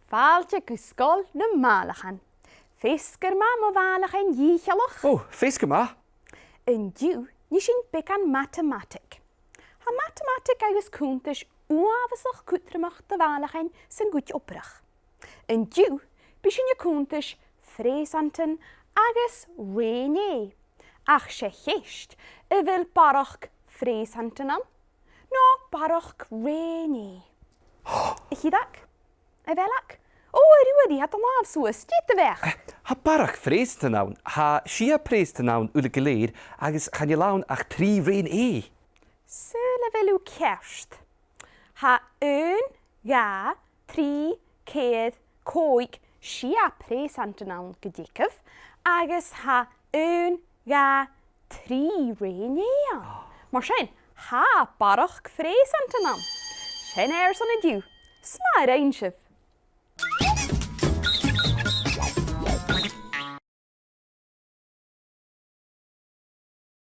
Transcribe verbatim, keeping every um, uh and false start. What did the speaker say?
Fàilte gu Sgoil nam Màileachan. Feasgar math, mo mhàileachain dhìcheallach. Ò, feasgar math. An-diugh, nì sinn beagan matamataig. Tha matamataig agus cunntais uabhasach cudromach do mhàileachain san cuid obrach. An-diugh, bidh sinn a' cunntais phreussantan agus rèin-fhèidh. Ach 's e a' cheist, a bheil barrachd phreussantan ann, no barrachd rèin-fhèidh? A' chiad fhear? A bheil fhios? Ò, a Ruairidh, tha do làmh suas, dè do bheachd? Tha barrachd phreussantan ann, tha sia preussantan ann uile gu lèir, agus chan eil ann ach trì rèin-fhèidh. Saoil a bheil thu ceart. Tha aon, dhà, trì, ceithir, còig, sia preussantan ann gu dearbh, agus tha aon, dhà, trì rèin-fhèidh ann. Mar sin, tha barrachd phreussantan ann. Sin e airson an-diugh. 'S math a rinn sibh.